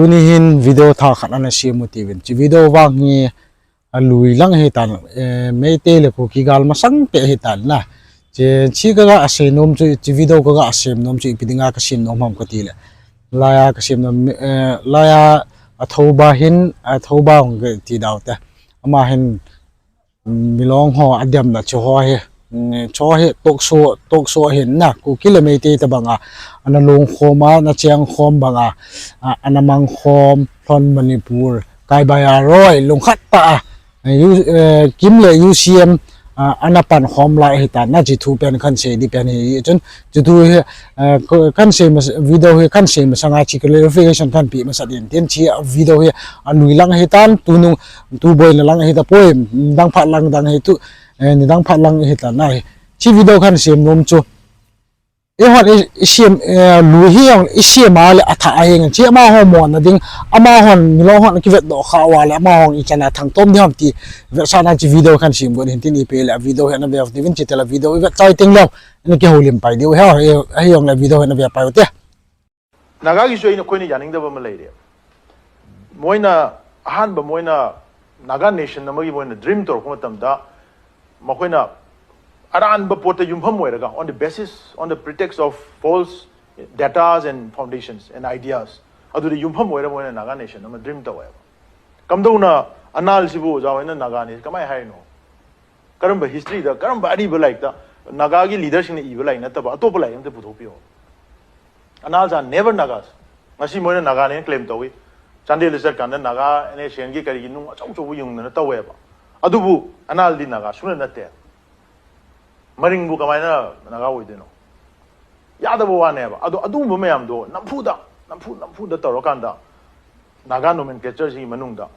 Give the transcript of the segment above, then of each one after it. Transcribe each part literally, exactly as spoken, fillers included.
Tuni hin video thah khat ana sem u tivin. Hiche video vang hi alui lang ahitan, eh, Meitei le Kuki gal masang peh ahitan na. Hiche, hiche kaga sei nom chu, hiche video kaga sem nom chu ipi dinga kasem nom ham kati le. Laiya kasem nom, eh, laiya Athoba hin, Athoba hung kati dau te. Ama hin Milong ho ademna chu ho hi, mm, chu hi talk show, talk show ahin na, Kuki le Meitei tabanga, ana long khom a, ana cheng khom banga, a, ana mang khom, lhon Manipur, Kaibai a roi, lungkhat tah a, eh, U-, eh, KIM le U C M, a, ana pan khom lai ahitan na, hiche thu pen kahin sei ding pen hi, chun, hiche thu hi, eh, ko-, kahin sei mas-, video hi kahin sei masanga hiche clarification kahin pe masat in, tin hiche video hi, alui lang ahitan, tunung, tu boina lang ahitapoi, nidang phat lang dang hi tu, eh, nidang phat lang ahitan na hi. Hiche video kahin sem nom chu. Eihon i, isem, eh, lui hi jong isem a le athah ahi ngan. Hiche amaho mona ding, amahon, Milong hon kivetdoh kha uva le, amahon ichan a thangtom ding ham ti vetsahna hiche video kahin sem got hin tin ipi le video hi ana ve uvin tin, hiche tela video ivet chai teng leu, ana kihoulim pai diu ahi, ahi jong le video hi ana ve pai u te. Nagagi chu eina, ꯑꯩꯈꯣꯏꯅ ꯌꯥꯅꯤꯡꯗꯕ ꯑꯃ ꯂꯩꯔꯦ꯫ ꯃꯣꯏꯅ ꯑꯍꯥꯟꯕ ꯃꯣꯏꯅ Naga nation ꯑꯃꯒꯤ ꯃꯣꯏꯅ dream ꯇꯧꯔꯛꯄ ꯃꯇꯝꯗ, ꯃꯈꯣꯏꯅ ꯑꯔꯥꯟꯕ ꯄꯣꯠꯇ ꯌꯨꯝꯐꯝ ꯑꯣꯏꯔꯒ, on the basis, on the pretext of false datas and foundations and ideas, ꯑꯗꯨꯗ ꯌꯨꯝꯐꯝ ꯑꯣꯏꯔꯒ ꯃꯣꯏꯅ Naga nation ꯑꯃ dream ꯇꯧꯋꯦꯕ꯫ ꯀꯝꯗꯧꯅ ꯑꯅꯥꯜꯁꯤꯕꯨ ꯑꯣꯖꯥ ꯍꯣꯏꯅ Nagaꯅꯤ ꯀꯃꯥꯏꯅ ꯍꯥꯏꯔꯤꯅꯣ? ꯀꯔꯝꯕ historyꯗ, ꯀꯔꯝꯕ ꯑꯔꯤꯕ ꯂꯥꯏꯔꯤꯛꯇ, Nagaꯒꯤ leaderꯁꯤꯡꯅ ꯏꯕ ꯂꯥꯏꯔꯤꯛ ꯅꯠꯇꯕ ꯑꯇꯣꯞꯄ ꯂꯥꯏꯔꯤꯛ ꯑꯝꯇ ꯄꯨꯊꯣꯛꯄꯤꯌꯣ꯫ Anals are never Nagas. ꯉꯁꯤ ꯃꯣꯏꯅ Nagaꯅꯦꯅ claim ꯇꯧꯏ꯫ ꯆꯥꯟꯗꯦꯜꯗ ꯆꯠꯀꯥꯟꯗ Naga NSCNꯒꯤ ꯀꯔꯤꯒꯤ ꯅꯨꯡ ꯑꯆꯧ ꯑꯆꯧꯕ ꯌꯨꯡꯗꯅ ꯇꯧꯋꯦꯕ꯫ ꯑꯗꯨꯕꯨ ꯑꯅꯥꯜꯗꯤ Naga ꯁꯨꯡꯅꯠ ꯅꯠꯇꯦ꯫ ꯃꯔꯤꯡꯕꯨ ꯀꯃꯥꯏꯅ Naga ꯑꯣꯏꯗꯣꯏꯅꯣ? ꯌꯥꯗꯕ ꯋꯥꯅꯦꯕ꯫ ꯑꯗꯣ ꯑꯗꯨꯒꯨꯝꯕ ꯃꯌꯥꯝꯗꯣ ꯅꯝꯐꯨꯗ, ꯅꯝꯐꯨ, ꯅꯝꯐꯨꯗ ꯇꯧꯔꯀꯥꯟꯗ Naga nomenclatureꯁꯤꯒꯤ ꯃꯅꯨꯡꯗ,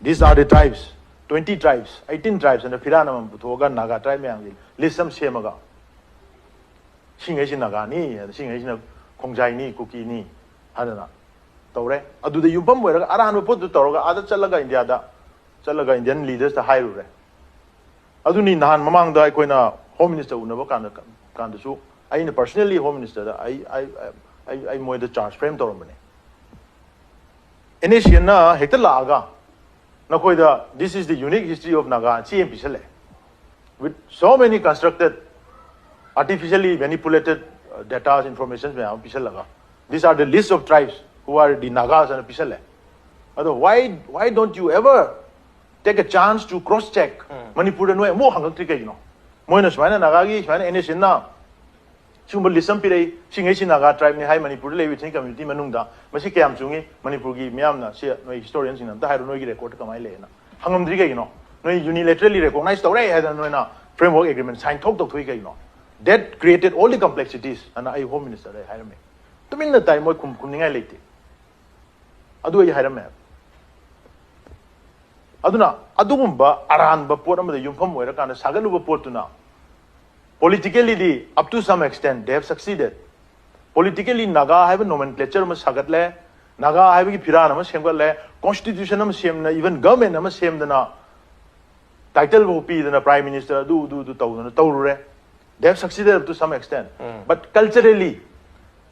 "These are the tribes, twenty tribes, eighteen tribes" ꯑꯅ ꯐꯤꯔꯥꯟ ꯑꯃꯃꯝ ꯄꯨꯊꯣꯛꯑꯒ Naga tribe ꯃꯌꯥꯝꯒꯤ list ꯑꯃ ꯁꯦꯝꯃꯒ, "ꯁꯤꯉꯩꯁꯤ Nagaꯅꯤ, ꯁꯤꯉꯩꯁꯤꯅ ꯈꯣꯡꯖꯥꯏꯅꯤ, ꯀꯨꯀꯤꯅꯤ" ꯍꯥꯏꯗꯅ ꯇꯧꯔꯦ꯫ ꯑꯗꯨꯗ ꯌꯨꯝꯐꯝ ꯑꯣꯏꯔꯒ ꯑꯔꯥꯟꯕ ꯄꯣꯠꯇꯨ ꯇꯧꯔꯒ ꯑꯥꯗ ꯆꯠꯂꯒ, ꯏꯟꯗꯤꯌꯥꯗ ꯆꯠꯂꯒ Indian leadersꯇ ꯍꯥꯏꯔꯨꯔꯦ꯫ ꯑꯗꯨꯅꯤ ꯅꯍꯥꯟ ꯃꯃꯥꯡꯗ ꯑꯩꯈꯣꯏꯅ Home Minister ꯎꯅꯕ ꯀꯥꯟꯗ, ꯀꯥꯟꯗꯁꯨ ꯑꯩꯅ personally Home Ministerꯗ ꯑꯩ, ꯑꯩ, ꯑꯩ, ꯑꯩ ꯃꯣꯏꯗ charge frame ꯇꯧꯔꯝꯕꯅꯦ꯫ NSCNꯅ ꯍꯦꯛꯇ ꯂꯥꯛꯑꯒ ꯅꯈꯣꯏꯗ "This is the unique history of Naga" ꯆꯦ ꯑꯃ ꯄꯤꯁꯜꯂꯛꯑꯦ꯫ With so many constructed, artificially manipulated, uh, datas, informations ꯃꯌꯥꯝ ꯑꯃ ꯄꯤꯁꯜꯂꯒ, "These are the list of tribes who are the Nagas" ꯍꯥꯏꯅ ꯄꯤꯁꯜꯂꯦ꯫ ꯑꯗꯣ why, why don't you ever take a chance to cross check? ꯎꯝ꯫ ꯃꯅꯤꯄꯨꯔꯗ ꯅꯣꯏ ꯑꯃꯨꯛ ꯍꯪꯉꯛꯇ꯭ꯔꯤ ꯀꯩꯒꯤꯅꯣ? ꯃꯣꯏꯅ ꯁꯨꯃꯥꯏꯅ Nagaꯒꯤ, ꯁꯨꯃꯥꯏꯅ NSCNꯅ ꯁꯤꯒꯨꯝꯕ list ꯑꯃ ꯄꯤꯔꯛꯏ, ꯁꯤꯉꯩꯁꯤ Naga tribeꯅꯤ ꯍꯥꯏ, ꯃꯅꯤꯄꯨꯔꯗ ꯂꯩꯕ ethnic community ꯃꯅꯨꯡꯗ ꯃꯁꯤ ꯀꯌꯥꯝ ꯆꯨꯝꯃꯤ? ꯃꯅꯤꯄꯨꯔꯒꯤ ꯃꯤꯌꯥꯝꯅ, ꯁꯤ ꯅꯣꯏ historianꯁꯤꯡꯅ ꯑꯝꯇ ꯍꯥꯏꯔꯣ, ꯅꯣꯏꯒꯤ recordꯇ ꯀꯃꯥꯏꯅ ꯂꯩꯌꯦꯅ? ꯍꯪꯉꯝꯗ꯭ꯔꯤ ꯀꯩꯒꯤꯅꯣ? ꯅꯣꯏ unilaterally recognize ꯇꯧꯔꯦ ꯍꯥꯏꯗꯅ ꯅꯣꯏꯅ framework agreement sign ꯊꯣꯛ ꯇꯧꯊꯣꯛꯏ ꯀꯩꯒꯤꯅꯣ? That created all the complexities ꯑꯅ ꯑꯩ Home Ministerꯗ ꯑꯩ ꯍꯥꯏꯔꯝꯃꯦ꯫ ꯇꯨꯃꯤꯟꯅ ꯇꯥꯏ, ꯃꯣꯏ ꯈꯨꯝ-, ꯈꯨꯝꯅꯤꯡꯉꯥꯏ ꯂꯩꯇꯦ꯫ ꯑꯗꯨ ꯑꯩ ꯍꯥꯏꯔꯝꯃꯦ꯫ ꯑꯗꯨꯅ ꯑꯗꯨꯒꯨꯝꯕ ꯑꯔꯥꯟꯕ ꯄꯣꯠ ꯑꯃꯗ ꯌꯨꯝꯐꯝ ꯑꯣꯏꯔꯀꯥꯟꯗ ꯁꯥꯒꯠꯂꯨꯕ ꯄꯣꯠꯇꯨꯅ, politically, up to some extent, they have succeeded. Politically, Naga ꯍꯥꯏꯕ nomenclature ꯑꯃ ꯁꯥꯒꯠꯂꯦ, Naga ꯍꯥꯏꯕꯒꯤ ꯐꯤꯔꯥꯟ ꯑꯃ ꯁꯦꯝꯒꯠꯂꯦ, constitution ꯑꯃ ꯁꯦꯝꯗꯅ, even government ꯑꯃ ꯁꯦꯝꯗꯅ, title ꯐꯥꯎ ꯄꯤꯗꯅ, Prime Minister ꯑꯗꯨ, ꯑꯗꯨ, ꯑꯗꯨ ꯇꯧꯗꯅ ꯇꯧꯔꯨꯔꯦ꯫ They have succeeded up to some extent. Um. But culturally,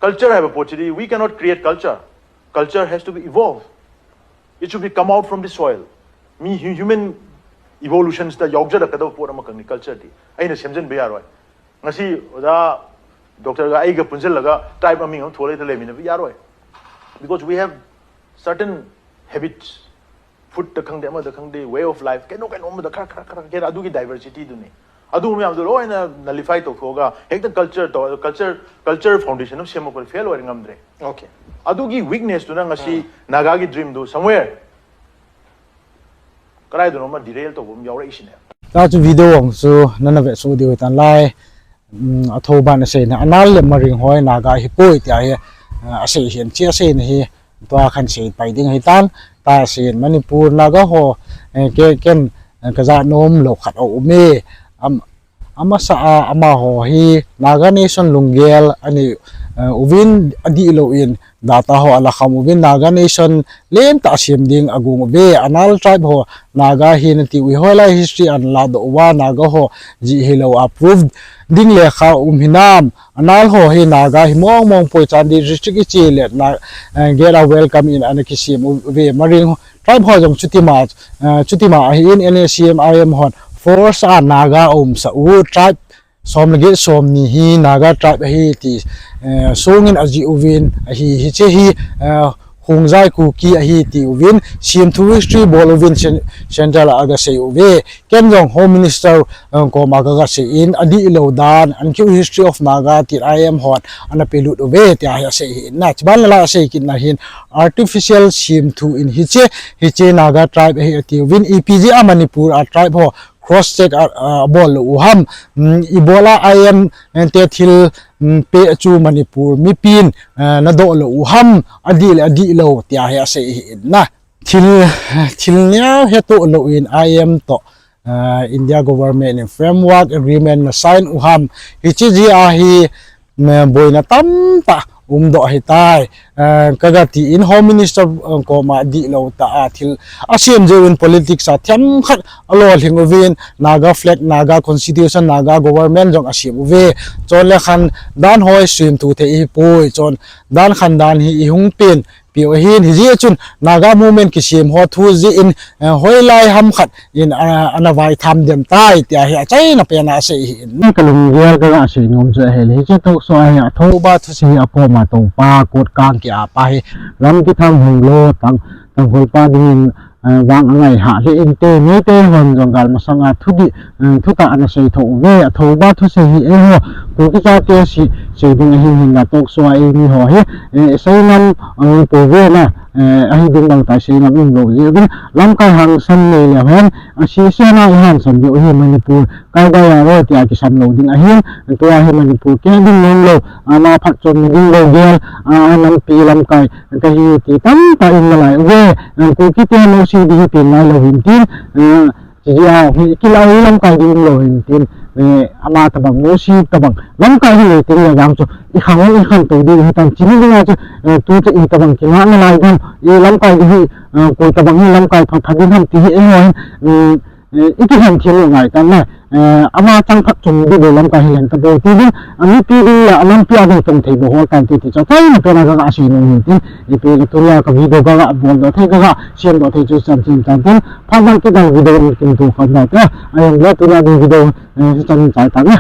culture ꯍꯥꯏꯕ ꯄꯣꯠꯁꯤꯗꯤ, we cannot create culture. Culture has to be evolved. It should be come out from the soil. Me hu-, human evolutionꯁꯤꯗ ꯌꯥꯎꯖꯔꯛꯀꯗꯕ ꯄꯣꯠ ꯑꯃꯈꯛꯅꯤ cultureꯗꯤ꯫ ꯑꯩꯅ ꯁꯦꯝꯖꯤꯟꯕ ꯌꯥꯔꯣꯏ꯫ ꯉꯁꯤ ꯑꯣꯖꯥ ꯗꯣꯛꯇꯔꯒ ꯑꯩꯒ ꯄꯨꯟꯁꯤꯜꯂꯒ tribe ꯃꯃꯤꯡ ꯑꯃ ꯊꯣꯜꯂ ꯍꯦꯛꯇ ꯂꯩꯃꯤꯟꯅꯕ ꯌꯥꯔꯣꯏ꯫ Because we have certain habits, foodꯇ ꯈꯪꯗꯦ, ꯑꯃꯗ ꯈꯪꯗꯦ, way of life, ꯀꯩꯅꯣ, ꯀꯩꯅꯣ ꯑꯃꯗ ꯈꯔ, ꯈꯔ, ꯈꯔ, ꯈꯔ, ꯑꯗꯨꯒꯤ diversityꯗꯨꯅꯤ꯫ ꯑꯗꯨꯒꯨꯝꯕ ꯃꯌꯥꯝꯗꯣ ꯂꯣꯏꯅ nullify ꯇꯧꯊꯣꯛꯑꯒ ꯍꯦꯛꯇ culture ꯇꯧꯔꯒ, culture, culture foundation ꯑꯃ ꯁꯦꯝꯃꯛꯄꯗ fail ꯑꯣꯏꯔꯦ, ꯉꯝꯗ꯭ꯔꯦ꯫ Okay. ꯑꯗꯨꯒꯤ weaknessꯇꯨꯅ ꯉꯁꯤ ꯎꯝ꯫ Nagaꯒꯤ dreamꯗꯨ somewhere ꯀꯗꯥꯏꯗꯅꯣꯃ derail ꯇꯧꯕ ꯑꯃ ꯌꯥꯎꯔꯛꯏꯁꯤꯅꯦ꯫ ꯇꯥꯆꯨ video ꯑꯃꯁꯨ ꯅꯪꯅ vet ꯁꯨꯗꯤ ꯑꯣꯏꯇꯥꯟ ꯂꯥꯏ꯫ ꯎꯝ, ꯑꯊꯧꯕꯅ ꯁꯦꯡꯅ ꯑꯅꯥꯜ ꯂꯦꯝꯃꯔꯤꯡ ꯍꯣꯏ ꯅꯥꯒꯥ ꯍꯤꯄꯣꯏ ꯇꯤ ꯍꯥꯏ, ꯑ, ꯑꯁꯦ ꯍꯦꯟ ꯆꯦ ꯑꯁꯦꯅ ꯍꯤ ꯇꯣ ꯈꯟ ꯁꯦ ꯄꯥꯏꯗꯤꯡ ꯍꯤꯇꯥꯟ ꯇꯥ ꯁꯦꯟ ꯃꯅꯤꯄꯨꯔ ꯅꯥꯒꯥ ꯍꯣ, ꯑꯦ, ꯀꯦ-, ꯀꯦꯟ, ꯑꯦ, ꯀꯖꯥꯠ ꯅꯣꯝ ꯂꯧꯈꯠ ꯑꯣ ꯎꯃꯦ꯫ ꯑꯝ-, ꯑꯃꯁꯥ, ꯑ, ꯑꯃ ꯍꯣ ꯍꯤ ꯅꯥꯒꯥ ꯅꯦꯁꯟ ꯂꯨꯡꯒꯦꯜ ꯑꯅꯤ, ꯑ, ꯎꯋꯤꯟ ꯑꯗꯤ ꯂꯧ ꯏꯟ data ho ala kham uvin Naga Nation lentah sem ding agon uve. Anal tribe ho Naga hi nati u hi hoilai history ana ladoh uva Naga ho jeh hilou a proof ding lekha um hinam. Anal ho hi Naga hi mong mong poi, Chandel district iche le na, eh, gate a welcome in ana kisem uve. Mareng tribe ho jong chutima, eh, chutima ahin N S C N I M hon force a Naga aumsah u tribe som le get som ni hi Naga tribe ahi ti, eh, songin ajih uvin ahi, hiche hi, eh, Hungzai Kuki ahi ti uvin, Semthu history bol uvin cen-, central a aga sei uve. Ken jong Home Minister, eh, koma kaga sei in, adihlou dan, Unknown History of Naga tin I M hon ana pelut uve, tia hi asei hi in na. Chuban la asei kit na hin, artificial Semthu in hiche, hiche Naga tribe ahi ati uvin, ipi jeh a Manipur a tribe ho cross check a, a, abol lou u ham, mm, ibola I M te thil, mm, pe chu Manipur mipin, eh, nadoh lou u ham, adih le adihlou, tia hi asei hi in na. Thil, thil neo hetoh lou in I M toh, eh, India government in framework agreement na sign u ham, hiche jeh a hi, me boina tamtah umdoh ahitai. Eh, kaga ti in Home Minister, eh, koma dihlou tah a thil asem jeh uvin politics a themkhat alolhing uvin Naga flag, Naga constitution, Naga government jong asem uve. Chule khan dan hoi Semthu thei hipoi, chule dan khan dan hi ihung pen piu ahin, hijeh chun Naga movement kisem ho thu jeh in, eh, hoilai ham khat in, ah, ana vaitham dem tai, tia hi achaina pen a asei hi in. Kalunggel kaga sei nom chu ahile, hiche talk show a hi athouba thusei hi akoma toupa, kot kang ki apa hi, lampi thang hung lo, tang, Tangkhul pa dingin, eh, vang angai hah le inte, Meitei hon jong gal masanga thudih, eh, thutah ana sei thou uve, athouba thusei hi eiho Kuki chate sei, sei ding ahin hinla talk show a eimi ho hi, eh, sei ngam, eh, pouve na, eh, ahi ding bang tai sei ngam umlou jeh uvin, lamkai hangsan nei leu hen, asei sena ihansan diu hi Manipur, kai bai a ro tia kisam lou ding ahin, tua hi Manipur keh ding nom lou, ama phatchomna ding lou gel, a, nampi lamkai, kahi ti tamtah in nalai uve, Kuki te mosi ding hi pen nailou hin tin, eh, Chijeh a, hi, kilai lamkai ding umlou hin tin, eh, ama tabang, mosi tabang, lamkai hi le tin le vang chu, ikhang, ikhantou ding hitan, chini dinga chu, eh, tu chu itabang kingah nalai ding, ilamkai ding hi, eh, koi tabang hi lamkai phat, phat ding ham ti hi, eiho hin, mm, eh, ikikhen thei lou ngai tan na, eh, ama chang phatchom ding bou lamkai hi lheng tabou ti ding, amipi ding le, alampi a ding tong thei bou hol tan ti ti chu, achaina pen a kaga sei nom hin tin, ipi le tunia ka video kaga boldoh thei, kaga semdoh thei chu chan chan chan tin, phat vang kidang video in kin tu khat na ta, ahin le tunia ding video, eh, chan chai ta na.